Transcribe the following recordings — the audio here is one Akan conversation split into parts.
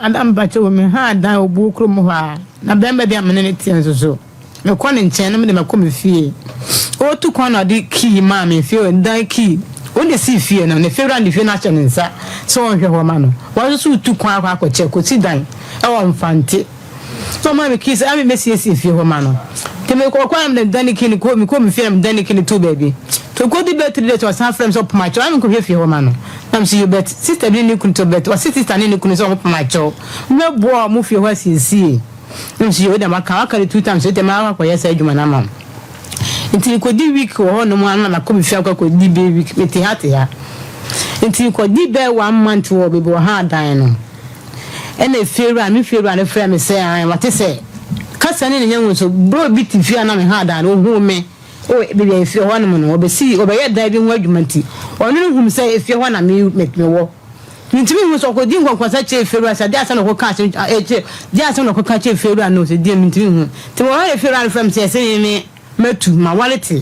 Madam mpakyɛw me haa dan wɔ buo kurom hɔ a na bɛrima bi a me ne no teɛ nso so mekɔ ne nkyɛn na mede mɛkɔ me fie ɔretu kwan na ɔde key maa me fie dan key ɔno na esii fie no ne fewura de fie no ahyɛ ne nsa sɛ ɔnhwɛ hɔ ma no wɔn nso so retu kwan akɔ akɔkyɛ kɔsi dan ɛwɔ mfante Na ɔmaa me key sɛ ame mɛsiesie fie hɔ ma no. Nti mekɔɔ kɔ a na mede dane key no kɔ mekɔɔ me fie na mede dane key no too baabi. Nti ɔkɔdi bɛyɛ 3 days ɔsan frɛɛ me sɛ ɔpem akyɛw ame nkɔhwɛ fie hɔ ma no. Na mese yoo but sister bi ne ne kunu te hɔ but ɔse sister ne ne kunu sɛ ɔmo pem akyɛw mɛboa ɔmo fie hɔ asiesie. Na mese yoo wodeɛ maka waka no 2 times wodeɛ mɛakɔ akɔyɛ saa adwuma no ama wo. Nti mekɔdi week wɔ hɔ nom a na makɔ me fie akɔ akɔdi bɛyɛ week mete ha te ha. Nti mekɔdi bɛyɛ 1 month wɔ baabi ɔhaa dan no. Ɛnna efiewura, me fiewura no frɛɛ me sɛ, Aane, wate sɛ kasa ne ne nya nso, berɛ a obi te fie a na meha dan no, ɔhuu me wɔ baabi a efie hɔ nom no, ɔbɛsii, ɔbɛyɛɛ dan bi ho adwuma nti, ɔno no huu me sɛ efie hɔ na me, me, mewɔ. Mentumi nhu sɛ ɔkɔdii nkɔnkɔnsa kyerɛɛ efiewura sɛ deɛ asɛm na ɔkɔka asɛm, kyerɛ, deɛ asɛm na ɔkɔka kyerɛɛ efiewura no, sɛ deɛ mentumi nhu. Nti mewɔ hɔ na efiewura no frɛɛ me sɛ ɛsɛ me, me. Matu m'aware te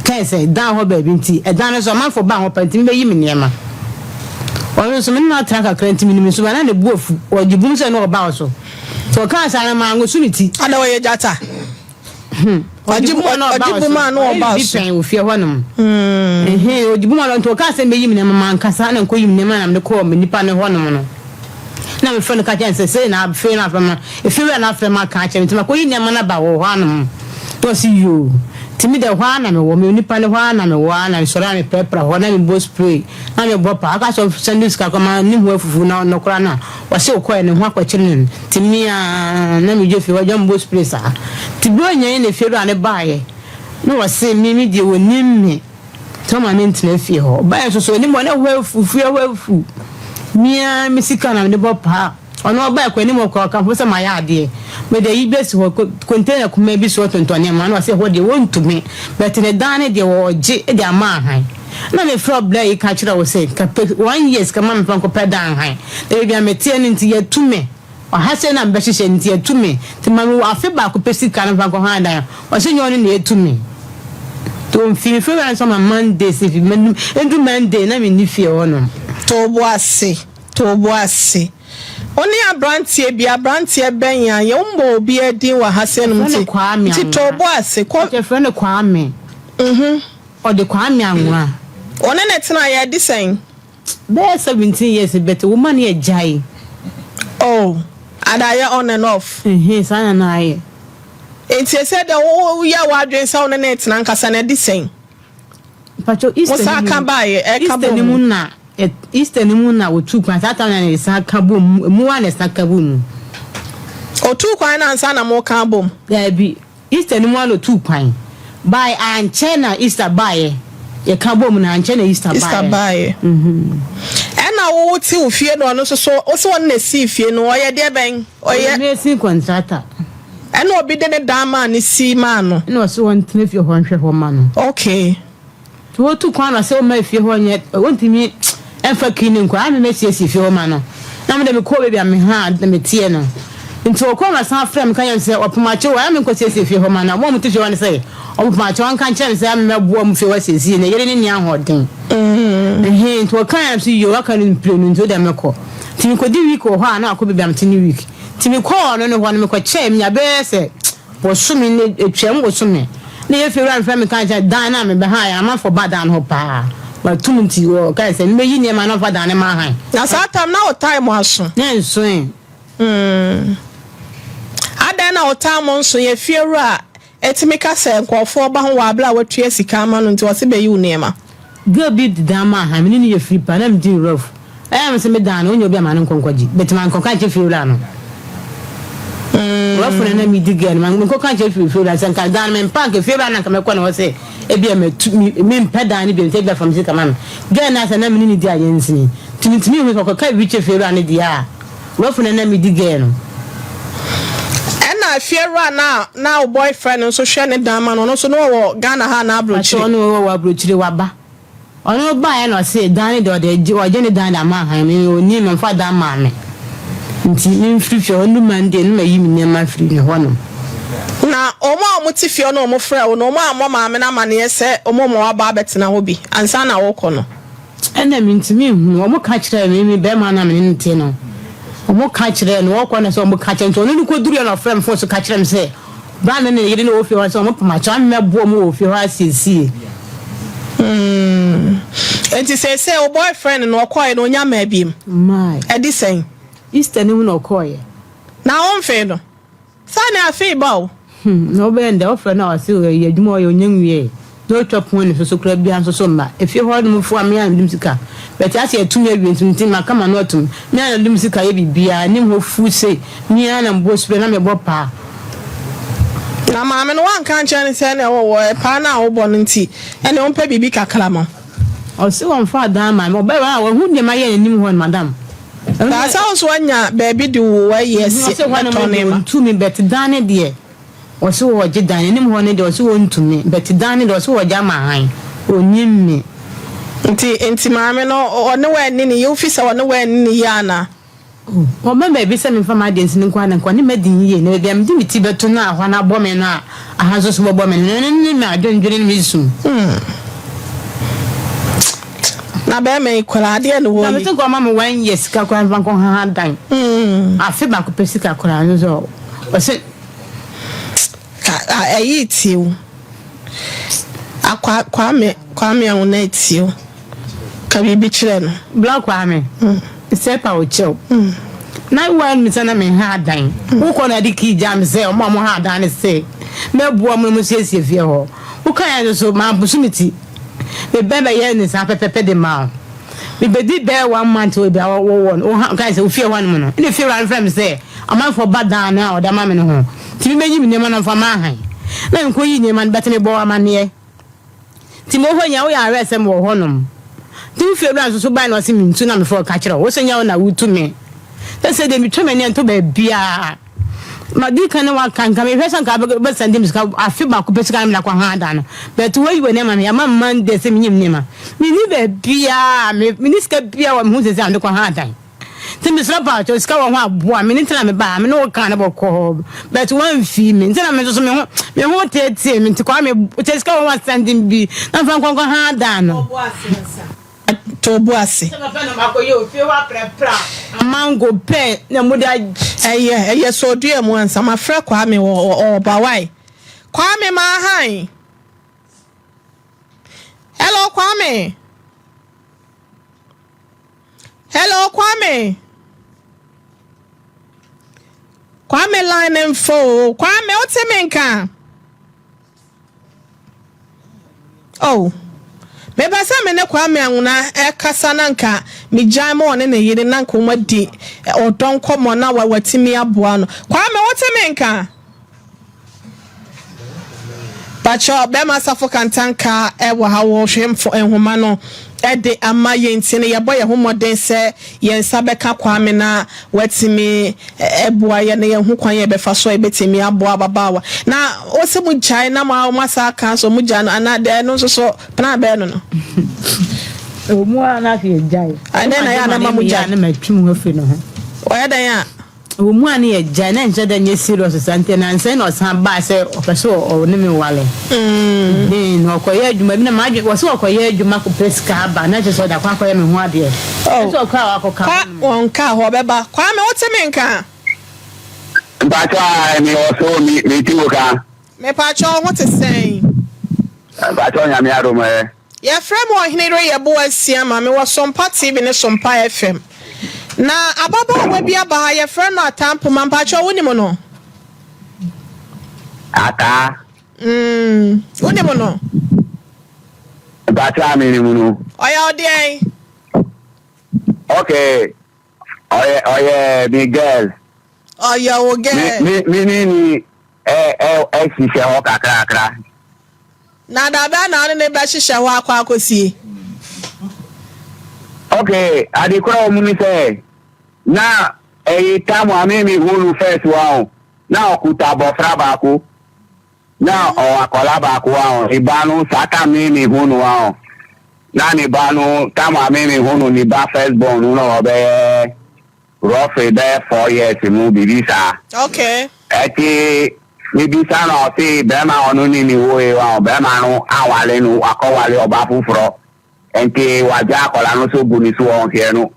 kae sɛ dan hɔ baabi nti ɛdan no so amanfoɔ baa hɔ pa nti mebɛyi me nneɛma. Ɔno nso me ne no atena kakra nti menim nso ba na ne bo afu ɔgye bum sɛ na ɔba wo so. Nti ɔkaa saa no manwoso ne ti. Ada ɔyɛ gyata. Hmm. Ɔgye bum a na ɔba wo so. Ɔyɛ bibi pɛn wɔ fie hɔ nom. Ɛhɛn ɔgye bum a nti ɔkaa sɛ mɛyi me nneɛma mankasa na nkɔyi me nneɛma na mede kɔɔ me nipa no hɔ nom no. Na mefrɛ no ka kyerɛ no sɛ, Sei na afei na afrɛ ma, efiewura no afrɛ me aka akyerɛ me, nti makɔyi nneɛma no aba wɔ hɔ anom. Na ɔse, Yoo. Nti me deɛ hɔ ara na mewɔ, me onipa no hɔ ara na mewɔ ara na mesɔre a meprapra hɔ, na mebɔ spray, na mebɔ pa. Ɔka sɛ ɔsɛnde sika koraa ma ne ho afufu na ɔno koraa no a, ɔse ɔkɔɛ ne ho akɔkyere no no. Nti me ara na medwa fie hɔ, gya mebɔ spray saa. Nti berɛ a ɔnyaeɛ na efiewura no baeɛ, na ɔse me, me deɛ ɔnim me. Sɛ ɔma me ntena fie hɔ. Ɔbaeɛ nso so anim hɔ na ɛhɔ afu, fie hɔ afu. Me ara me sika na mede bɔ paa. Ɔno ɔbaeɛ kɔ anim hɔ koraa ɔkamfo sɛ mayɛ adeɛ. Mede ayi bi asi hɔ, container kumaa bi si hɔ tontɔn nneɛma na ɔse ɛhɔ deɛ wɔntumi. But ne dan no deɛ wɔgye de ama ahan. Na mefrɛ ɔbra yi ka kyerɛ wo sɛ nka pɛ one year sika ma me mfa nkɔpɛ dan han. Na baabi a meteɛ no nti yɛatu me. Ɔha sei na mebɛhyehyɛ nti atu me nti ma me afe baako pɛ sika no mfa nkɔ han dan ɔse nyɛ ɔno na atu me nti ɔmfii me fie wura no sɛ ɔma Monday sɛ fi ɛndu Monday na menni fie hɔ nom. To wo bo ase, to wo bo ase. Wo ne abranteɛ bi, abranteɛ bɛn a, yɛn mmɔ obiara din wɔ ha sei nom Yɛfrɛ no nti, Kwame nti to wo Anwona. bo ase, kɔ. Yɛfrɛ no Kwame. Ɔde Kwame Anwona. Wo ne no tenaeɛ adi sɛn? Bɛyɛ 17 years but wo ma no yɛ gyae. Oh ada ayɛ on and off. Ɛhee saa na na ayɛ. Nti ɛsɛ dɛ wo yɛ w'adwene sɛ wo ne no retena ankasa no ɛde sɛn? Mpakyɛw Mo Easter san no ka mu baeɛ ɛka Easter bɔ no mu mu. na Easter no mu na wɔtuu kwan saa time na yɛsan ka bɔ mu emu ara na yɛsan ka bɔ mu. Ɔtuu kwan no ansa na mo ka abom? Daabi. Easter no mu ara na otuu kwan bae. Ankyɛ na Easter baeɛ. Yɛka boom no, ankyɛ na Easter baeɛ. Easter baeɛ. Ɛna wo wote wo fie no, ɔno nso so, wo se ɔno na esii fie no, ɔyɛ deɛ bɛn? Ɔyɛ Ɔyɛ. mason contractor. Ɛna obi de ne dan maa no sii maa no. Ɛna ɔse ɔntena fie hɔ nhwɛ hɔ ma no. Okay. Nti wotu kwan na sɛ woma efie hɔ nyɛ wontumi mfa key no nkɔ a me mɛsiesie fie hɔ ma no na me de mekɔɔ baabi a mehaa na meteɛ no nti ɔkɔɔ na san frɛ me ka kyerɛ me sɛ ɔpomakye wɔ a menkɔ siesie fie hɔ ma no wɔn a wɔte fie hɔ no sɛ ɔpomakye ɔnka nkyerɛ me sɛ a mɛboa mu fie hɔ asiesie na yere ne nni ahoɔden ɛhɛn nti ɔka yɛn so yie waka no mprenu nti wode mekɔ nti mekɔdi week wɔ hɔ a na akɔ baabi a mete ne week nti mekɔɔ ɔno ne hɔ no mekɔkyɛɛ menya bɛyɛ sɛ Bosome no etwaam bosome na yɛfie wura no frɛ me kae sɛ dan no a mebɛhaeɛ amanfoɔ ba dan no hɔ paa matum nti wɔkae sɛ mebɛyi nneɛma na ɔmfa dan no ma han. Na saa tam na wo time aso. Na ɛnsoe. Mm. Adɛn na wo time nso yɛ fie wura tumi ka sɛ nkurɔfoɔ ba ho wɔ abere a watua sika ama no nti ɔse bɛyi wo nneɛma. Girl bi de dan maa han me ne no yɛ firi paa na me di no rough ɛyɛ me sɛ me dan no ɔnyɛ obi a ma no nkɔ nkɔgye but mankɔka ankyerɛ fiewura no rough na na me di girl no mankɔka ankyerɛ fiewura sɛ nka dan no mempɛ anka fiewura no anka mɛkɔ ne hɔ sɛ ebi a matu mempɛ dan no bio nti ebi a fa me sika ma me girl no asɛ na me ne no di ayɛnsini nti mentumi nhu sɛ ɔkɔka biribi kyerɛ fiewura no deɛ a rough na na me di girl no. Ɛna fiewura no a na wo boyfriend no nso hwɛ ne dan ma no, ɔno nso na ɔwɔ Ghana ha anaa Pakyɛ aburokyire? ɔno ɔwɔ aburokyire waba. Ɔno baeɛ na ɔse dan no deɛ ɔde gye ɔgye ne dan de ama han me ɔnni me ɔmfa dan maa me nti memfiri fie hɔ ndu Monday no mayi me nneɛma afiri ne hɔ nom. Na wɔn a wɔte fie hɔ no a wɔfrɛɛ wo no wɔn ammɔ maame no amaneɛ sɛ wɔn ma waba abɛtena hɔ bi ansa na worekɔ no? Ɛna mentumi nhunu wɔn ka kyerɛɛ me me barima no a me ne no te no. Wɔka kyerɛɛ no, wɔkɔ na sɛ wɔka kyerɛ nti ɔno no kɔduruiɛ na ɔfrɛɛ me fon so ka kyerɛɛ me sɛ bra ne ne yere na wɔ fie hɔ sɛ wɔpam akyɛw ama mɛboa wɔn wɔ fie hɔ asiesie. Hmm. Nti seesei wo boyfriend no ɔkɔeɛ no ɔnya mmaa biem? Mmae. Ɛde sɛn? Easter no mu na ɔkɔeɛ. Na womfee no? Saa ne afei ba o. Hmm, na wobɛyɛ no dɛ, wofrɛ no a ɔse ɔyɛ adwuma a ɔyɛ ɔnya nwiee, na ɔtwa pon ne so so koraa biara nso so mma. Efie hɔ nom fo a me ara na mede me sika bɛte ase atum awie nso nti maka m'ano atum. Me ara na mede me sika yɛ biribiara, anim hɔ fu sei, me ara na mebɔ spray na mebɔ paa. Na maame no woanka ankyerɛ no sɛ ɛne wɔ paa no a wobɔ no nti ɛne ɔmpɛ biribi kakra ma wo? Ɔse ɔmfaa dan mmaa me, ɔbɛyɛ a wahu deɛ mayɛ n'anim hɔ no madam. Na sɛ wo nso woanya baabi de wo ayi asi Ɔse hɔ no bɛtɔn deɛ nneɛma. ɔntumi but dan no deɛ ɔse ɔgye dan anim hɔ no deɛ ɔse ɔntumi but dan no deɛ ɔse ɔgye ama han ɔnim me. Nti nti maame no ɔne wo anni ne yie wofi sɛ ɔne wo anni ne yie anaa? Oh ɔma baabi sɛ memfa m'adeɛ nsi no nko ara na nka ɔne madi no yie na baabi a mede me ti bɛto no a hɔ no abɔ me no a aha nso so bɛbɔ me no ɛno ne m'adwendwene ne me su. Hmm. Na bɛrima yi koraa adeɛ na Na wɔyi. mese nka ɔma me one year sika koraa mfa nkɔ haha dan. Afe baako pɛ sika koraa no sɛ ɔse. Ka ɛyi tie wo. Akwa Kwame Kwame Ahuna tie wo. Ka biribi kyerɛ no. Bla Kwame. Sɛ pa wo kyɛw. Na wa mi sɛ na me ha dan. Wo kɔ na de kii gya me sɛ ɔmo a ɔmo ha dan ne sɛ mɛboa ɔmo na ɔmo siesie fie hɔ. Wo ka yɛ no so ma mposo me ti. Me bɛ bɛ yɛ ne saa pɛpɛpɛ de ma wo. Me bɛ di bɛyɛ one month wɔ baabi a wo wɔ no, wo ha kae sɛ wo fie hɔ nom no. Ɛna fie wura no frɛ me sɛ amanfoɔ ba dan no a ɔde ama me no ho nti me bɛ yi me nneɛma no mfa ma han. Na me kɔ yi nneɛma no but me bɔ wo amaneɛ. Nti me wɔ hɔ nyinaa wo yɛ aware sɛ me wɔ hɔ nom. Nti wo fie wura nso so bae na ɔse me ntu na me frɛ wo ka kyerɛ wo. Wo se nyɛ wo na wo tu me. Sɛ sɛ deɛ me twa m'ani ɛntɔ baabiara. Madi kan ne waka nka mehwɛ sɛ nka bɛsɛnde me sika afe baako pɛ sika na mede akɔ ha da no but wayi w'ani ama me ama me Monday sɛ menyim nneɛma menni baabiaa menni sika biaa wɔ me ho sɛsɛ a mede kɔ ha dan nti mesrɛ paakyɛw sika wɔ ho aboa me ne nti na mebaa me ne wo kaa no bɔkɔɔ but wamfii me nti na me nso so me ho me ho teetee me nti kwaa me kyɛ sika wɔ ho asɛnde bi na mfa nkɔnkɔ ha dan no. To bo ase. Sɛ mɛpɛ na makɔyɛ ofie hɔ aprapra amango pɛ na mode agye. Ɛyɛ ɛyɛ sɛ ɔdua mu ansa. Mafrɛ Kwame wɔ ɔɔba wai. Kwame mahan. Hello Kwame. Hello Kwame. Kwame line ne mfa o. Kwame wote me nka? Oh, mepɛ sɛ me ne Kwame Anwona kasa na nka megyae ma ɔne ne yere na nka wɔadi ɔdɔ nkɔmmɔ na watumi aboa no. Kwame, wote me nka? Pakyɛ bɛrima Asafo Kantanka wɔ ha wɔhwɛ nhoma no de ama yɛn nti no yɛbɔ yɛn ho mmɔden sɛ yɛn nsa bɛka Kwame na watumi aboa yɛn na yɛahu kwan a yɛbɛfa so a yɛbɛtumi aboa ababaawa. Na wose mo gyae na mo mo asa aka so mo gyae no anaa deɛ ɛno nso so plan bɛyɛ no no. Ɛwɔ mu ara na afei yɛgyae. Ɛdɛn na ɛyɛ a na ɛma mo gyae? Na matwi me ho afiri ne ho. Ɔyɛ dɛn a? Ɛwɔ mu a na yɛgyae, na ɛnhyɛ da nyɛ serious saa nti nnansa yi na ɔsan baa sɛ ɔpɛ sɛ ɔne me ware. Then na ɔkɔyɛ adwuma bi na m'adwene, wɔse ɔkɔyɛ adwuma kɔpɛ sika aba na kyerɛ sɛ ɔde akɔ akɔyɛ me ho adeɛ. Oh, Ɛsɛ ɔkɔ a wakɔka kwa, hɔ nom. wɔnkaa hɔ, ɔbɛba. Kwame, wote me nka? Mpakyɛ ae, me wɔ so, me, me ti wo ka. Mepakyɛ wo ho te sɛn? Mpakyɛ Nyame adom ɛ. Yɛfrɛ me Ɔhene Reyɛbo Asiamah, mewɔ Sompa TV ne Sompa FM. Na ababaawa bi aba ha, yɛfrɛ no Ataa Mpoma, mpakyɛw wonim no? Ataa? Mm, wonim no? Mpakyɛw a menim no. Ɔyɛ wo deɛn? Okay, ɔyɛ ɔyɛ me girl. Ɔyɛ wo girl. Me me me ne ni ɛ ɛ ɛhyehyɛ hɔ kakrakra. Na da bɛn na wo ne no bɛhyehyɛ hɔ akɔ akɔsie? Ok, ade korɔ wɔ mu ne sɛ, na ɛyi tam a me me hu no first one, na ɔkuta abɔfra baako, na ɔwɔ akɔla baako a ne ba no saa tam me me hu no a, na ne ba no tam a me me hu no ne ba first born no na ɔbɛyɛ Roughly bɛyɛ four years mu biribi saa. Okay. Ɛti mebisa no ɔse bɛrima a ɔno ne ne woe wa bɛrima no anwale no wakɔwale ɔba foforɔ nti wagya akɔla no so gu ne so ɔnhwɛ no.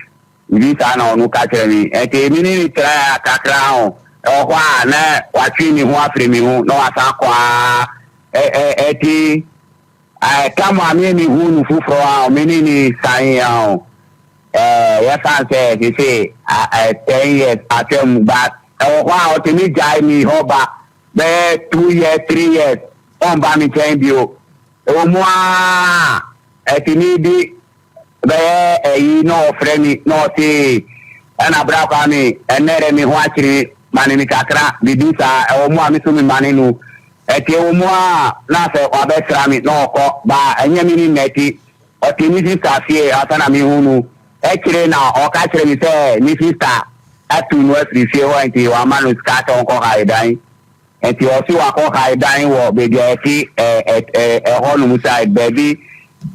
Biribi saa na ɔno ka kyerɛ me. Ɛnti me ne no trae kakra ho, ɛwɔ hɔ a na watwe ne ho afiri me ho na wasan kɔ ara. Ɛ ɛ ɛnti ɛ tam a me me hu no foforɔ a me ne no san a ɛ yɛfa no sɛ sese ɛ 10 years atwam, but ɛwɔ hɔ a ɔtumi gyae me hɔ ba bɛyɛ 2 years, 3 years, ɔmba me nkyɛn bio. Ɛwɔ mu a ɛtumi bi bɛyɛ ɛyi na ɔfrɛ mi na ɔse, "Ɛna bra Kwame, ɛnɛ dɛ me ho akyere, mane me kakra," biribi saa. Ɛwɔ mu a me so me mane no. Ɛti ɛwɔ mu a na sɛ wabɛsra me na ɔkɔ ba, ɛnyɛ me ne nnɛti. Ɔte ne sister fie asa na mehu no ɛkyerɛ na ɔka kyerɛ me sɛ ne sister atu no afiri fie hɔ, nti wama no sika sɛ ɔnkɔ hae dan. Nti ɔsi wakɔ hae dan wɔ baabi a yɛte ɛ ɛ ɛhɔ nom side baabi,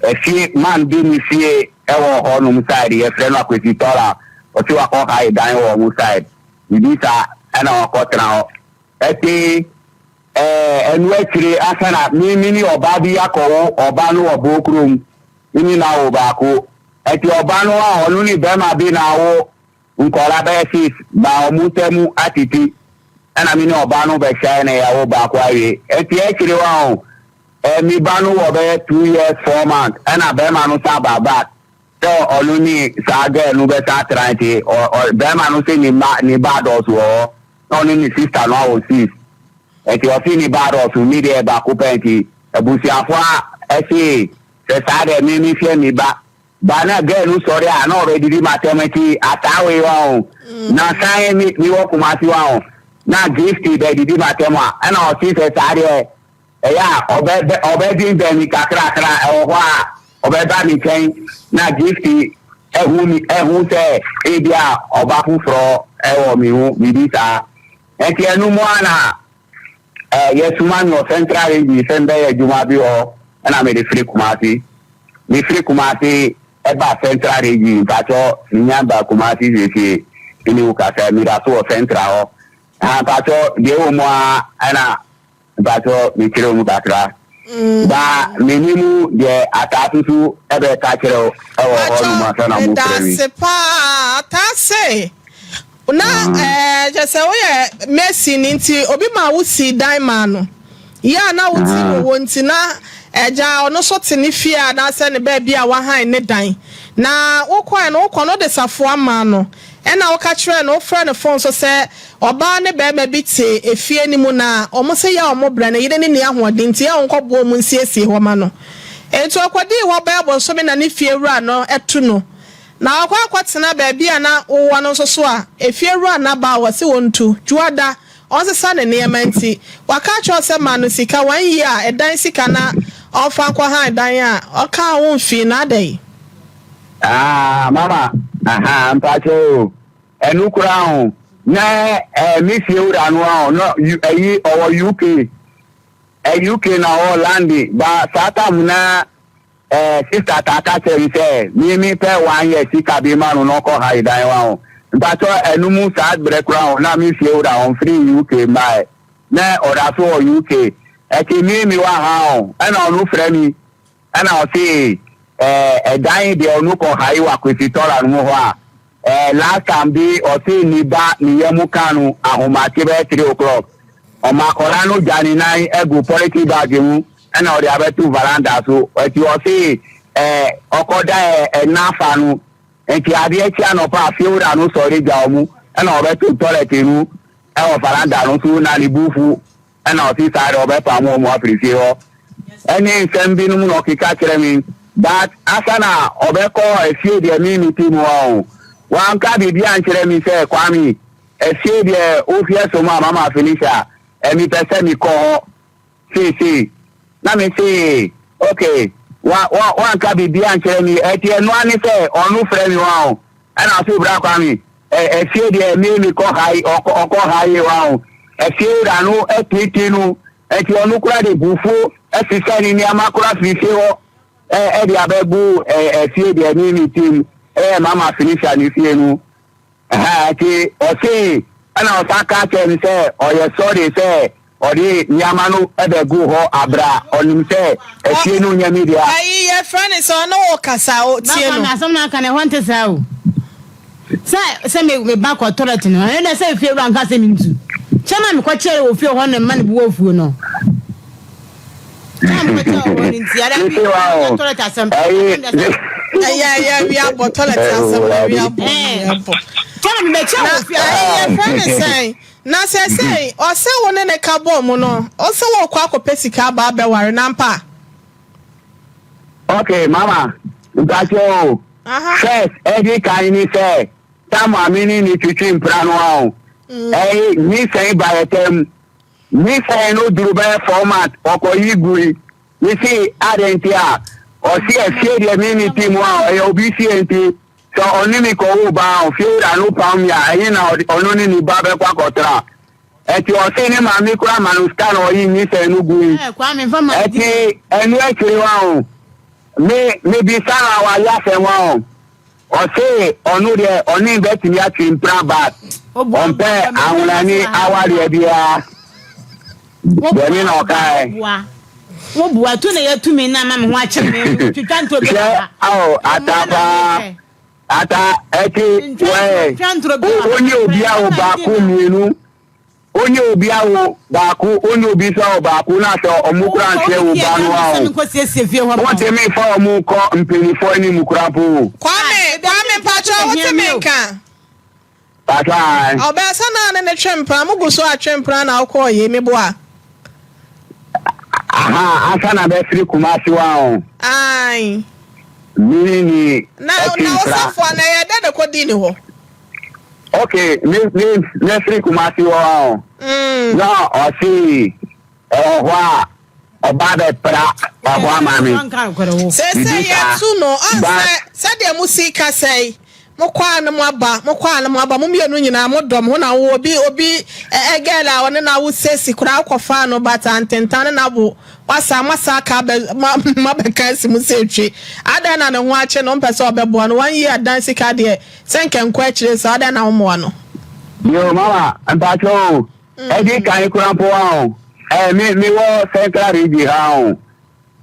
ɛfie man bi ne fie ɛwɔ hɔ nom side, yɛfrɛ no Akwesi Tɔla. Ɔsi wakɔ hae dan wɔ ɔmo side, biribi saa, ɛna wakɔ tena hɔ. Ɛti ɛnu akyire asa na mi mi ni ɔbaa bi akɔwo. Ɔbaa no wɔ Bokurom, mi ni na awo baako. Ɛti ɔbaa no a ɔno ne bɛrima bi na awo nkɔla bɛyɛ six ba, ɔmo ntɛm atiti, ɛna mi ne ɔbaa no bɛhyɛ na yɛawo baako awie. Ɛti akyire wa o, mi ba no wɔ bɛyɛ 2 years 4 months, ɛna bɛrima no sa ba back sɛ ɔno ne saa girl no bɛsa atena. Nti ɔ ɔ bɛrima no sɛ ne ma ne ba dɔɔso wɔ hɔ na ɔno ne sister no awo six, nti ɔsi ne ba dɔɔso, mi deɛ baako pɛ. Nti abusuafo a ɛsi sɛ saa deɛ mi mi fie mi ba ba na girl no sɔre a na ɔbɛdidi ma tɛm. Nti ataawe wa o, na san mi mi wɔ Kumasi wa o, na Gift bɛdidi ma tɛm a, ɛna ɔsi sɛ saa deɛ ɛyɛ a ɔbɛ ɔbɛdi bɛn mi kakrakra. Ɛwɔ hɔ a ɔbɛba mi nkyɛn na Gift ɛhu mi, ɛhu sɛ ebi a ɔba foforɔ ɛwɔ mi ho, biribi saa. Nti ɛnu mu a na yɛsuma mi wɔ Central Region sɛ mbɛyɛ adwuma bi wɔ, ɛna mede firi Kumasi, mefiri Kumasi ɛba Central Region. Mpatsɔ, minya ba Kumasi siesie ɛne wo kasa, meda so wɔ Central hɔ. Ah, mpatsɔ, deɛ ɛwɔ mu a ɛna mpatsɔ mekyerɛ mu kakra ba menimu deɛ ataase so ɛbɛka kyerɛ wo ɛwɔ hɔ nom asa na mofrɛ mi. Medase paa, ataase. Na kyɛ sɛ woyɛ mason nti obi ma wo si dan ma no yɛ a na wote no wɔ, nti na ɛgya ɔno nso te ne fie anaasɛ ne baabi a wahan ne dan na wokɔɛ no, wokɔ no de safoa ma no, ɛna woka kyerɛ no, wofrɛ no phone so sɛ ɔbaa ne bɛrima bi te efie no mu na ɔmo sɛ yɛ a ɔmo brɛ no yere ne ne ahoɔden, nti yɛ a ɔnkɔboa ɔmo nsiesie hɔ ma no. Nti ɔkɔdii hɔ bɛyɛ bɔnsɔmi na ne fie wura no ɛto no na ɔkɔ akɔtena baabi a na wowɔ no nso so a efie wura naba a wɔsi wɔn tu dwoada ɔnsesa ne nneɛma, nti waka akyerɛ sɛ ma no sika wɔn yi a ɛdan sika na ɔmfa nkɔ han dan a ɔka ho mfii na adɛ. Ah, mama, aha, mpakyɛ o, ɛnu kura ho na mi fie wura no a no ɛyi ɔwɔ UK, UK na ɔwɔ London ba. Saa tam na sister ta ka kyerɛ mi sɛ mi pɛ one year sika bi ma no na ɔkɔ ha dan wa ho. Mpakyɛ, ɛnu mu saa brɛ kura ho na mi fie wura ɔnfiri UK mmaa na ɔda so wɔ UK. Ɛti mi wɔ ha o, ɛna ɔno frɛ mi, ɛna ɔse ɛdan deɛ ɔno kɔ ha yi wɔ Akwesi Tɔla no mu hɔ a, last time bi ɔse ne ba ne yam ka no ahomakye bɛyɛ 3 o'clock, ɔmo akɔla no gya ne nan egu polythene bag mu ɛna ɔde abɛto veranda so. Ɛti ɔse ɔkɔda ɛna fa no, nti adeɛ kyi anɔpa afiewura no sɔre gya ɔmo ɛna ɔbɛto toilet no ɛwɔ veranda no so na ne bufu, ɛna ɔse saa deɛ ɔbɛpa mo ɔmo afiri fie hɔ, ɛne nsɛm binom na ɔkeka kyerɛ mi. But asa na ɔbɛkɔ efie deɛ mi mi ti mu hɔ o, wanka biribi ankyerɛ mi sɛ, "Kwame, efie deɛ ofie so mu a Mama Felicia ɛmi pɛ sɛ mi kɔ hɔ seesei," na mi se okay. Wa wa wanka biribi ankyerɛ mi. Ɛti ɛnoa ne sɛ ɔno frɛ mi wa o, ɛna ɔso, "Bra Kwame, efie deɛ mi mi kɔ ha yi," ɔkɔ ha yi wa o, efie wura no ɛtiti no, ɛti ɔno kura de bufuo ɛsesa ne nneɛma kura firi fie hɔ ɛde abɛgu ɛfie deɛ mi mi ti mu, ɛyɛ Mama Felicia ne fie no. Ɛhɛn, nti ɔse ɛna ɔsan ka kyerɛ mi sɛ ɔyɛ sɔre sɛ ɔde nneɛma no ɛbɛgu hɔ abra ɔnim sɛ efie no nyɛ mi dea. Ayi yɛfrɛ ne sɛ ɔne wo kasa o, tie no. No. Asɛm no aka ne ɛhɔ nte saa o. Sɛ sɛ me me ba kɔ toilet no, ɛno deɛ sɛ efie wura nka sɛ mentu. Kyɛ na mekɔ kyerɛ wɔ fie hɔ no mma ne bo afuo no. Kyɛ na mekɔ kyerɛ wɔ hɔ no nti, ɛdɛ bi wa o. Toilet asɛm. Ɛyi. Ɛyɛ ɛyɛ wi abɔ toilet asɛm na wi abɔ wi abɔ. Kyɛ na mebɛkyerɛ wɔ fie hɔ. Na ɛyɛ fɛ ne sɛn na sɛ sɛ ɔsɛ wo ne ne ka bɔɔ mu no ɔsɛ wɔkɔ akɔpɛ sika aba abɛware nampa. Okay mama mpakyɛ o first ɛdi kan ni sɛ tam a me ne ne twitwi mpra no a o ɛyi nyinsɛn ba yɛ tɛm nyinsɛn no duru bɛyɛ format ɔkɔ yi gui me si adɛn nti a ɔsi ɛfie deɛ me ne ti mu a ɔyɛ obi fie nti sɛ ɔne me kɔ wo ba a ofie wura no pam me a ɛyi na ɔno ne ne ba bɛkɔ akɔtra. Ɛti ɔse ne maame koraa ma no sika na ɔyi nyinsɛn no gui. Ɛti ɛno akyire waho me me bisa no aware asɛm waho ɔse ɔno deɛ ɔne bɛtumi atwe mpena but ɔmpɛ ahonani awareɛ biara dɛmi na ɔkaɛ. Wo bua tu na yɛ tumi na ama me ho akyere me twitwa ntoro bi Hwɛ ao ata paa. Ata ɛte wɛɛ wonye obi awo baako mmienu wonye obi awo baako wonye obi nso awo baako na sɛ ɔmo kura nhwɛ wo ba no awo wontumi nfa ɔmo nkɔ mpanyinfoɔ anim kura mpo o. Kwame Kwame mpakyɛw wote me nka. Pakyɛw ae. Ɔbaa sɛ naa ne ne twe mpena mo gu so atwe mpena na wokɔɔ yei meboa. Aha ansa na bɛfiri Kumasi wa o. Ae. Mini ni Na na wo safoa na ɛyɛ dɛ na kɔ dii ne hɔ. Ok me me mɛfiri Kumasi hɔ wa o. Mm. Na ɔsi ɛwɔ hɔ a ɔba bɛpra ɛhɔ ama me. Seesei yɛatu no, ɔn sɛ sɛdeɛ mo si kasa yi, mo kɔ a na mo aba, mo kɔ a na mo aba, mo mmienu nyinaa mo dɔ mo ho na wo obi obi ɛ ɛ girl a ɔne no awo sesi koraa wokɔ faa no but antentan ne no awo, wasa mo asa aka abɛ mo mo abɛka asi mo sɛ etwe, adɛn na ne ho akye no, wompɛ sɛ ɔbɛboa no, one year dan sika deɛ sɛ nka nkɔ akyire saa, adɛn na wommoa no. Yo mama mpakyɛw o. Ɛdi kan koraa mpo a o, eh, me, me wɔ Central Region ha o,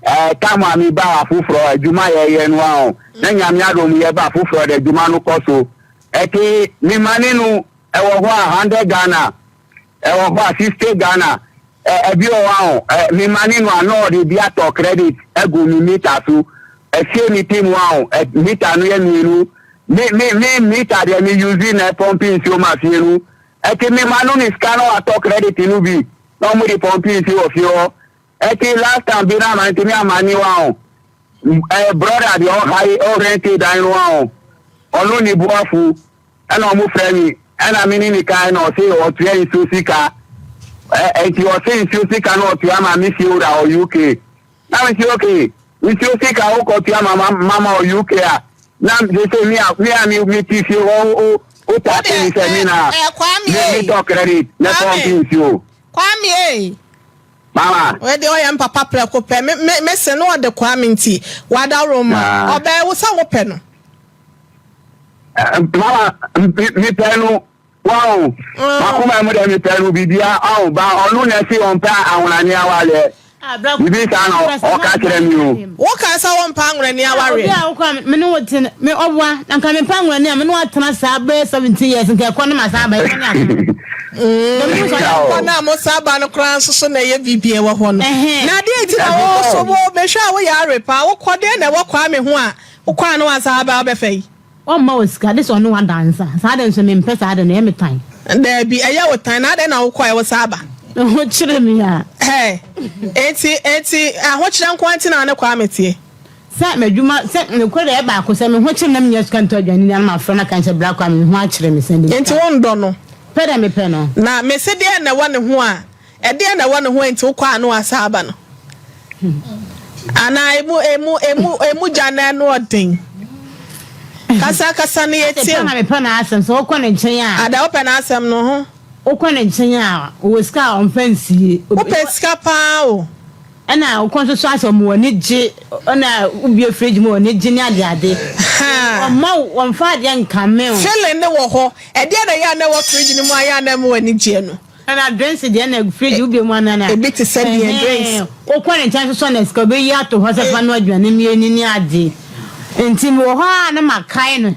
eh, tam a me ba afoforɔ adwuma yɛyɛ no a o, na Nyame adom yɛ ba foforɔ de adwuma no kɔ so. Ɛte, me mane no, ɛwɔ hɔ a 100 Ghana, ɛwɔ hɔ a 60 Ghana, eh, ɛbi wɔ hɔ a o, eh, me mane no a na ɔde bi atɔ credit agu me meter so, ɛsie me ti mu a o, eh, meter no yɛ mmienu, me, me, me meter deɛ me use na ɛpɔmpe nsuo ma fie no, Ɛti me ma no me sika na watɔ credit no bi na ɔmo de pɔmpi nsuo wɔ fie hɔ. Ɛti last time bi na mantumi amma ni wa o. Ɛɛ brother deɛ ɔha yi ɔrente dan no wa o. Ɔno ne bo afu ɛna ɔmo frɛ me ɛna me ne ne kae na ɔse ɔtua nsuo sika. Ɛ ɛnti ɔse nsuo sika na ɔtua ma me fie wura wɔ UK. Na me se okay nsuo sika wo kɔ tua ma mama wɔ UK a na sese me a me a me me ti fie hɔ wo wo taxe me sɛ me na Kwame me me ei tɔ credit na Kwame pɔmpi nsuo. Kwame ei Mama. Wei deɛ ɔyɛ mpapa prɛko pɛ me me me se no ɔde Kwame nti wadaworo ma Ah. ɔbɛɛ wo sɛ wopɛ no. Eh, mama me pɛ no. Wahu? M'akoma mu deɛ mepɛ no bibia, ɔho, ba ɔno na ɛse ɔmpɛ ahonani awareɛ. Bibi saa na ɔka kyerɛ me o. Wo kaa sɛ wo mpɛ ahonani awareɛ. Obi a wokɔ a me ne wo te no, me ɔboa, na nka mempɛ ahonani a me ne wo atena saa bɛyɛ 17 years, nka ɛkɔ ne ma san aba, ɛkɔ ne asa. Ɛkɔ no a mo san ba no koraa nso so na ɛyɛ biribi ɛwɔ hɔ no. Na adeɛ nti na wo so wo mehwɛ a woyɛ are paa, wokɔ deɛ na ɛwɔ Kwame ho a wokɔ a na wasan aba abɛfa yi. Ɔmma wo sika, gye sɛ ɔne wo ada ansa. Saa de nso mempɛ saa de no, ɛyɛ me tan. Daabi, ɛyɛ wo tan, na adɛn na wokɔe, wo san aba? Me ho kyere me a. Hɛ, enti, enti ahokyerɛ nko ara nti na wo ne Kwame teɛ? Sɛ m'adwuma, sɛ, nokorɛ deɛ ɛyɛ baako, sɛ me ho kyere me na mennya sika ntɔ aduane nni a, na mafrɛ no aka no sɛ, Bra Kwame, me ho akyere me, sɛnde me Enti sika. wondɔ no? Pɛ dɛ mepɛ no. Na mese deɛn na ɛwɔ ne ho a Ɛdeɛn na ɛwɔ ne ho a enti wokɔ a na wasan aba no? Anaa emu emu emu emu gya no ano ɔden? Kasa kasa no yɛ tie o. Pɛ na mepɛ n'asɛm sɛ wokɔ ne nkyɛn a. Ada wopɛ n'asɛm no ho. Wokɔ ne nkyɛn a ɔwɔ sika a ɔmfa nsie. Wopɛ sika paa o. Ɛna wokɔ nso so asɛ ɔmo w'ani gye ɛna wobue fridge mu w'ani gye ne ade ade. Ɔmma wo ɔmfa adeɛ nkame o. Feeling no wɔ hɔ. Ɛdeɛn na ɛyɛ a na ɛwɔ fridge no mu a ɛyɛ a na ɛma w'ani gyeɛ no? Ɛna drinks deɛ na fridge wobie mu ana na. Ebi te sɛ deɛ drinks. Wokɔ ne nkyɛn sosɔ na sika obeyi ato hɔ sɛ fa no aduane mmienu ne ade. Nti mewɔ hɔ a na makae no.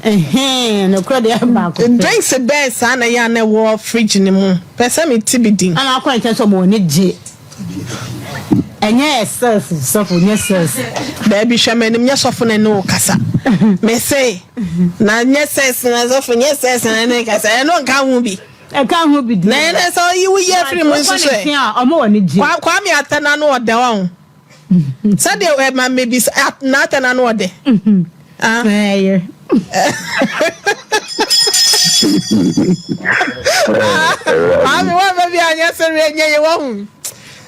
Ɛhɛn, nokorɛ deɛ ɛyɛ baako pɛ. Drinks bɛn saa na ɛyɛ a na ɛwɔ fridge no mu? Pɛ sɛ me te bi din. Ana akɔ nkyɛn sɛ ɔmo ani gye. Ɛnyɛ sɛs sɔfo nyɛ sɛs. Daabi hwɛ m'anim nyɛ sɔfo na ɛne wo kasa. Me se na nyɛ sɛs na sɔfo nyɛ sɛs na ɛne kasa ɛno nka ho bi. Ɛka ho bi deɛ. Na ɛnɛ sɛ ɔyi wo yi afiri mu nso so ɛ. Ɔmo wɔ ne gye. Kwame atɛ n'ano ɔdɛ wɔn. Sɛdeɛ ɛma mebisa n'atɛ n'ano ɔdɛ. Ah. Ɛyɛ. Maame wa bɛ bi anyɛ sereɛ nyɛ yɛ wahu.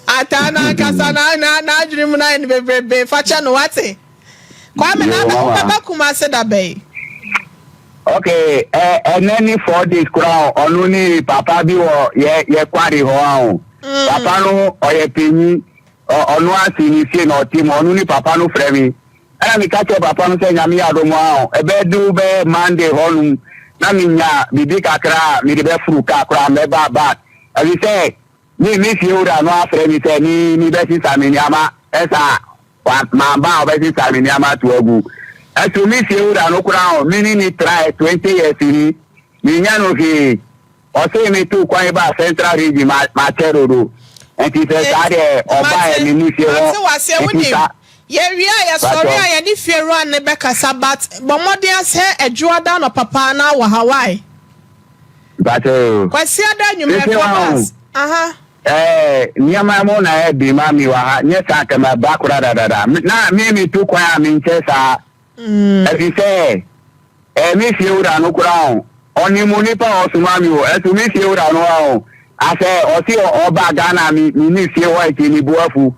Ataa na ankasa na na n'adwene mu na ayɛ no bebrebe fa kyɛ no wate. Kwame na wobɛba Kumase da bɛn? Okay, ɛnɛ ni 4 days koraa ɔno ne papa bi wɔ yɛ yɛ kware hɔ ahụ. Papa no ɔyɛ panyin, ɔno asi ne fie na ɔte mu, ɔno ne papa no frɛ mi. Ɛna meka kyerɛ papa no sɛ Nyame yɛ adom a ɛbɛdu bɛyɛ Monday hɔnom na menya biribi kakra a mede bɛforo kaa koraa mɛba back. Ɛfi sɛ me fie wura no afrɛ mi sɛ mi bɛsesa me nneɛma ɛsa mamba a ɔbɛsesa me nneɛma ato agu. Ɛso me fie wura no koraa me ne ne try 20 years ni menya no hwee. Ɔse me tu kwan ba Central Region ma makyɛ dodo. Nti sɛ saa deɛ ɔbaɛ me ne fie hɔ. Mate waseɛ Nti wonim sa yɛwie a yɛsɔre a yɛne fie wura ne bɛkasa, but bɔ mmɔden asɛ Adwoada no papa na wɔ Hawaii. Mpakyɛ. Kwasiada anwummerɛ Sisi fa wa o. bus aha. Nneɛma mu na ɛyɛ bi ma mi wɔ ha nyɛ saa kɛmɛ ba kora dadada na me tu kwan a me nkyɛ saa ɛfi sɛ me fie wura no kora o ɔne mu nipa a ɔsoma mi o ɛso me fie wura no a o asɛ ɔsi ɔba Ghana mi ni fie hɔ ɛti ni bu afu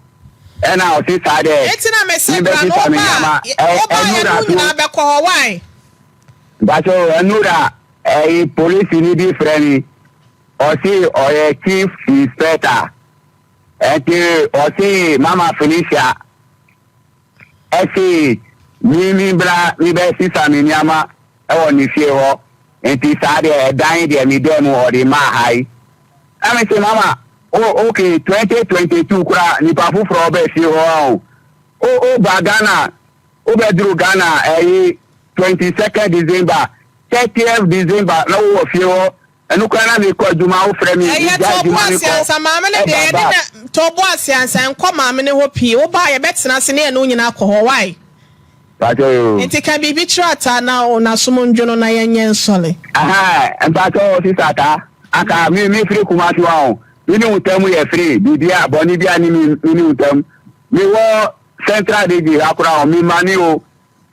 ɛna ɔsi saa dɛ Eti na mese mi bra bɛ no sisa mi woba nneɛma a woba a yɛne ɛnura wo so nyinaa bɛkɔ hɔ wae. Mpakyɛ ɛnura ɛyi polisi ni bi frɛ mi ɔsi ɔyɛ chief inspector ɛnti ɔsi Mama Felicia ɛsi mi bra mi bɛ sisa mi nneɛma ɛwɔ ne fie hɔ nti saa deɛ ɛdan deɛ mi dɛm mu ɔde maa ha yi ɛmi sɛ mama o okay 2022 kora nipa foforɔ ɔbɛ fie hɔ o ba Ghana o bɛ duru Ghana ɛyi 22nd December, 30th December na wowɔ fie hɔ ɛnu kora na mi kɔ adwuma o frɛ mi mi Ɛyɛ gya tɔbo adwuma mi ase kɔ ansa maame no deɛ ɛba yɛde back. na tɔbo ase ansa nkɔ maame no hɔ pii woba a yɛbɛtena ase ne yɛne wo nyinaa kɔ hɔ wae. Mpakyɛ o. Nti ka biribi kyerɛ ata na n'asom ndwo no na yɛnyɛ nsɔle. Aha mpakyɛ o sisa ta aka mi firi Kumasi wa o mi ni ntam yɛ firi biribi a bɔnni bi a ni mi ni ntam mi wɔ Central Region ha koraa o mi ma ni o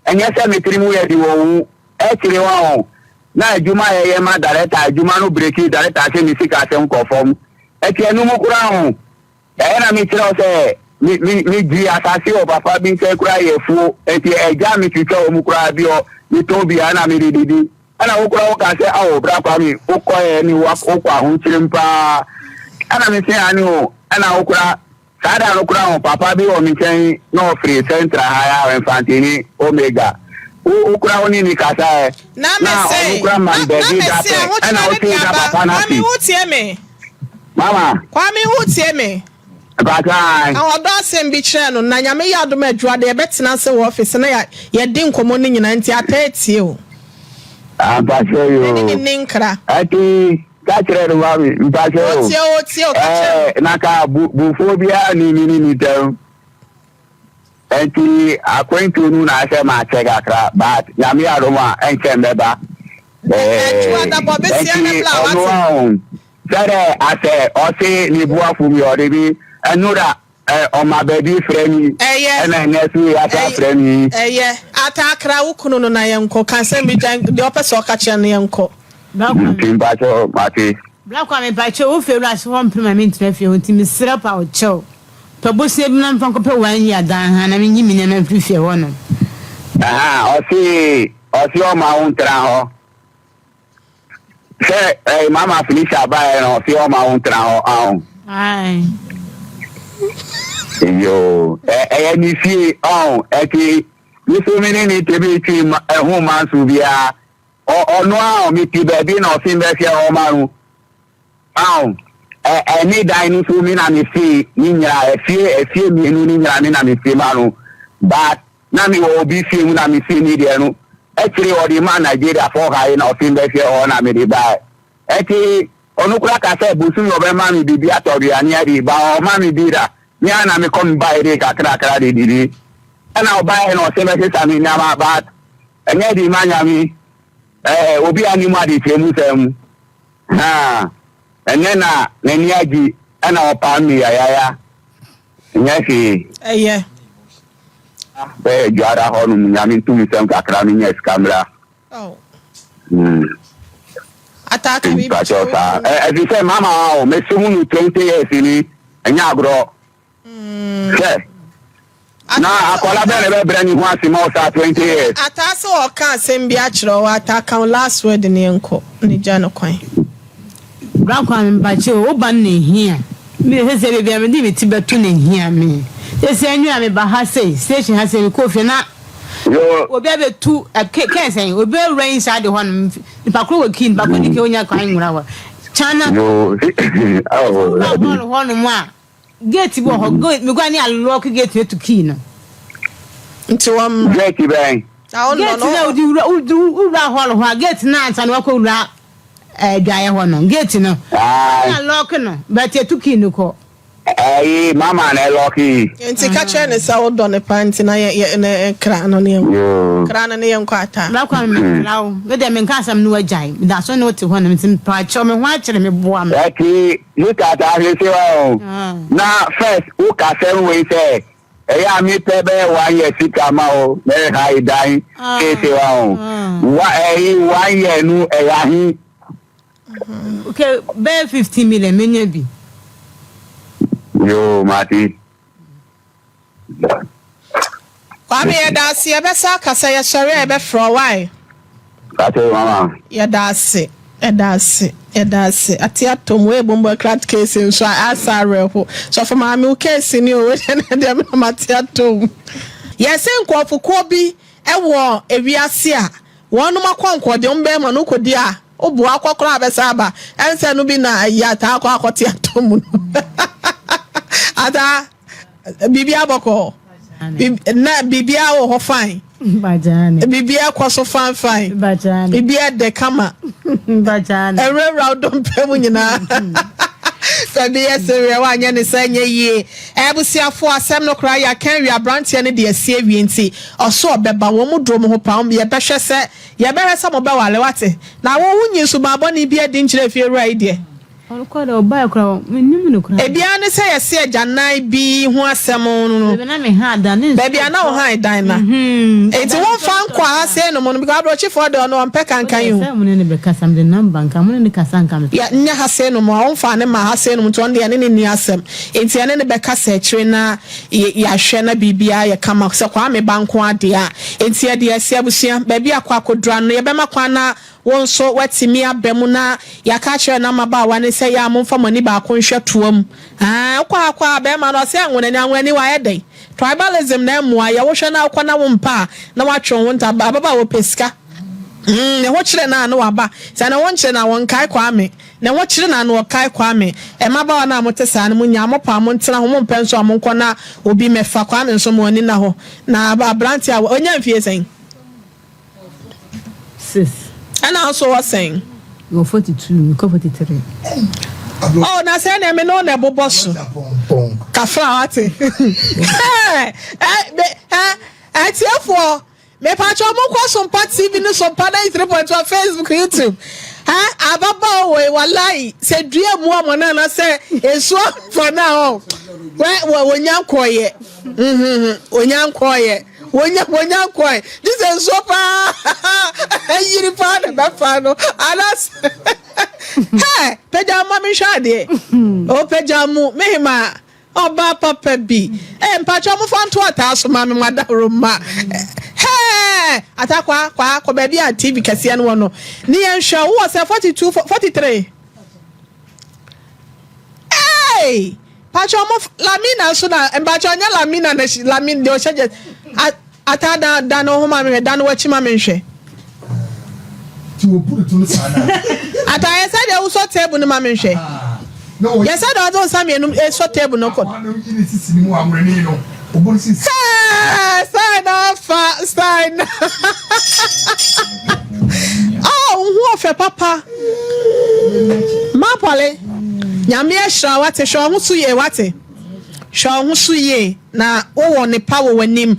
ɛnyɛ sɛ mi tiri mu yɛ di wɔ wu ɛkyerɛ wa o na adwuma yɛ yɛ ma director adwuma no break director sɛ mi sika asɛm kɔ fam ɛti ɛnum koraa o ɛyɛ na mi kyerɛ o sɛ mi gyi asase wɔ papa bi nkyɛn koraa yɛ fuo ɛti ɛgya mi twitwa wɔ mu koraa bi hɔ mi tɔn bi a na mi de didi ɛna wo koraa wo ka sɛ awo bra Kwame wokɔ yɛ ni wa wokɔ ahokyerem paa ɛna mi sɛ ani o ɛna wo koraa saa da no koraa ho papa bi wɔ mi nkyɛn na ɔfiri Central ha ya Mfantini Omega wo koraa wo ne ni kasa yɛ na na mese ɔno koraa na man na baabi da mese pɛ ɛna ahokyerɛ no ɔte de da aba papa no Kwame ase. wotie me? Mama. Kwame, wotie me? Mpakyɛ. Ka ɔdɔ asɛm bi kyerɛ no na Nyame yɛ adom Adwuma de yɛbɛtena ase wɔ office na yɛdi nkɔmmɔ no nyinaa nti ata atie o. Mpakyɛ ne ne yo ne nkra. Ɛti ka kyerɛ no mami mpakyɛ o. Otie o, otie o, ka kyerɛ no. Na ka bufuo biara ni tɛm nti akwantuo no na asɛ ma akyɛ kakra but Nyame adom a ɛnkyɛn bɛba. Adwuma da bɔ besia ne Nti bla ɔno wate. a sɛdɛ asɛ ɔse ne buafo mi ɔde bi ɛnura ɔma baabi frɛ mi Ɛyɛ. ɛna ɛnɛ so yɛasa frɛ mi. Ɛyɛ atakra wo kunu no na yɛnkɔ ka sɛ bi gya deɛ ɔpɛ sɛ ɔka kyerɛ no yɛnkɔ. Nti mpakyɛ mate. Bra Kwame mpakyɛ wo fie wura ase hɔ mpere ma mentena fie hɔ nti mesrɛ pa wo kyɛw pɛ bosia bi na mfa nkɔpɛ one year dan ha na menyi me nneɛma mfiri fie hɔ nom. Aha ɔse ɔma wo ntena hɔ sɛ Mama Felicia baeɛ no ɔse ɔma wo ntena hɔ aho. Ae. Yo ɛyɛ ne fie ɔn ɛti me so me ne ne tebe twi ɛho ma nso biara ɔno a mete baabi na ɔse mbɛhwɛ hɔ ma no ɔn ɛne dan no so me na me fie ne nyinaa ɛfie mmienu ne nyinaa me na me fie ma no but na me wɔ obi fie mu na me fie ne deɛ no. Akyire ɔde maa Nigeria foɔ ha yi na ɔse mbɛhwɛ hɔ na mede baɛ. Ɛnti ɔno koraa ka sɛ bosome ɔbɛma me biribi atɔ aduane adi but ɔmma me bi da. Me ara na mekɔ me baɛ de kakrakra de didi. Ɛna ɔbaɛ na ɔse mɛsesa me nneɛma but ɛnyɛ den ma Nyame. Ɛɛ obi a nim adekyerɛ mu sɛm. Haa ɛnɛ na n'ani agye ɛna ɔpam me yayaya. Ɛnyɛ hwee. Ɛyɛ. Bɛyɛ dwara hɔ nom nyame ntum nsɛm kakra me nya sika mmra. Mm. Ataaka bi kyerɛ saa. Ɛfi sɛ mama o me so mu no 20 years ni ɛnyɛ agorɔ. Mm. Hwɛ. Na akɔla bɛn na ɛbɛbrɛ ne ho ase ma ɔsaa 20 years. Ataa sɛ ɔka asɛm bi akyerɛ wo ataa ka last word ne yɛnkɔ ne gya no kwan. Bra Kwame mpakyɛw o, wo ba no na ehia me sesei baabi a mede me ti bɛto na ehia me sesei anwia meba ha sei station ha sei mekɔɔ fie na obi abɛtu kɛn sɛn obi awura inside hɔ nom nipa koro wɔ key nipa koro ni key onya kwan nwura hɔ kyana wura hall hɔ nom a Gate bi wɔ hɔ, gate mekɔ ne alɔɔke gate no to key no. Nti wɔn mmra. Gate bɛn? Gate na wodi wura wodi wura hall hɔ a gate na ansa na wakɔ wura adwaeɛ hɔ no gate no. Ne alɔɔke no but etu key no kɔ. Ɛyi mama na ɛlɔɔke yi. Nti ka kyerɛ no sɛ wodɔ no paa nti na yɛ yɛ ne kra no ne yɛn kra no ne yɛn kɔ ataa. Bra Kwame mekra wo me deɛ menka asɛm no wagyae meda so ne wo te hɔ nom nti mpakyɛw me ho akyere me boa me. Ɛti Look at ahwehwɛ o. Na first wo kasɛm wei sɛ ɛyɛ a me pɛ bɛyɛ one year sika ma o mɛ ha yi dan seesei wa o. Wa ɛyi one year nu ɛyɛ ahe. Okay bɛyɛ 15 million menya bi. Yoo mate. Kwame yɛda ase yɛbɛsa akasa yɛsɔre a yɛbɛfrɛ wo why. Kate mama. Yɛda ase yɛda ase yɛda ase ate atom wei bombo krat case nso a asa awerɛho sɔfo maame wo case ni o wei deɛ deɛ me na mate atom. Yɛse nkurɔfokuo bi wɔ ewiase a Wɔnom akɔnkɔ deɛ wɔn bɛɛma no kɔdi a wo boa akɔ koraa bɛsan aba ɛnsɛ no bi na ayi ataa akɔ akɔte atɔ mu no ataa biribiara bɔkɔɔ na biribiara wɔ hɔ fine biribiara kɔ so fine fine biribiara dɛ kama ɛwurawura wo dompe mu nyinaa sɛ bi yɛ sereɛ woanyɛ ne sɛ nyɛ yie abusuafoɔ asɛm no koraa yɛaka awie aberanteɛ no de asi awie nti Ɔso ɔbɛba, wɔn mu duro mo ho paa, yɛbɛhwɛ sɛ, yɛbɛhwɛ sɛ mobɛwale, wate? Na wo, wonyi nsuban bɔne bi adi nkyerɛ efiewura yi deɛ? Ɔno koraa deɛ ɔbaeɛ koraa, mennim no koraa. Ebi ara ne sɛ yɛse agyanan bi ho asɛm no. Baabi a na meha dan ne nsuo Baabi a na tɔ. wohan dan na. Enti womfa nkɔ ha sei nom no, because abrɔkyefoɔ deɛ ɔno ɔmpɛ kankan Wodeɛ o. sɛ mo ne no bɛkasa, mede number nka, mo ne no kasa nka mepɛ. Yɛ, nyɛ ha sei nom a, womfaa no mmaa ha sei nom nti ɔno deɛ yɛne no nni asɛm. Enti yɛne no bɛkasa akyire na. Yɛahwɛ na biribiara yɛ kama sɛ Kwame ba nko ara deɛ a, enti yɛde asi abusua baabi a kɔ akɔdura no, yɛbɛma kwan na wo nso woatumi aba mu na yɛaka akyerɛ na mmabaawa no sɛ yɛ a momfa mo ani baako nhwɛ toa mu. Aah wokɔ ha kɔ a barima no ɔse anwonani, anwonani wayɛ dɛn? Tribalism na ɛmmoa yɛ, wohwɛ na wokɔ na wompɛ a na woatwe wo ho nta, ababaawa ɔpɛ sika. Mm, ne ho kyere no a na waba, sɛ ne ho nkyere no a wɔnkae Kwame. Ne ho kyere no a na ɔkae Kwame. Mmabaawa no a mote saa no, monyaa mo pɛ a montena ho, mompɛ nso a monkɔ na obi mmɛfa. Kwame nso, mo ani nna hɔ. Na aberante a wanya mfie sɛn? Sis. Ɛna wo nso wɔ sɛn? Mewɔ 42, mekɔ 43. Oh, na sɛ ɛnea me ne wo na ɛbobɔ so. Kafra, wate? Atiefoɔ, Mepakyɛw monkɔ Sompa TV ne Sompa 93.1 Facebook, YouTube. Ha ababaawa wei wallahi sɛ dua mu amɔ no anasɛ nsuo amfa no a ɔ wɔ wɔnya nkɔɔyɛ mhm wɔnya nkɔɔyɛ wɔnya wɔnya nkɔɔyɛ gye sɛ nsuo paa ayiri paa na bɛfa no anasɛ hɛ pagya ma menhwɛ adeɛ o pagya mu mehema Ɔbaa papa bi. Eh mpakyɛw mofa nto ataa so ma me mo adaworo mma. Hɛɛ ataa kwa kwa kɔ baabi a TV kɛseɛ no wɔ no ne yɛn hwɛ wo wɔ sɛ 42 43. Hey mpakyɛw mo Lamina nso na mpakyɛw nyɛ Lamina na Lamina deɛ ɔhyɛ gyɛ Ataa dan dan wo ho ma me hwɛ, dan w'akyi ma me nhwɛ. Ataa yɛ sɛ deɛ wosɔ table no ma me nhwɛ. Yɛ sɛ deɛ ɔde nsa mmienu sɔ table no kɔ. Hey, sign afa sign. Oh, wo ho ɔfɛ papa. Mapɔle, Nyame ahyira, wate. Hwɛ wo ho so yie, wate. Hwɛ wo ho so yie na wowɔ ne pa wɔ w'anim.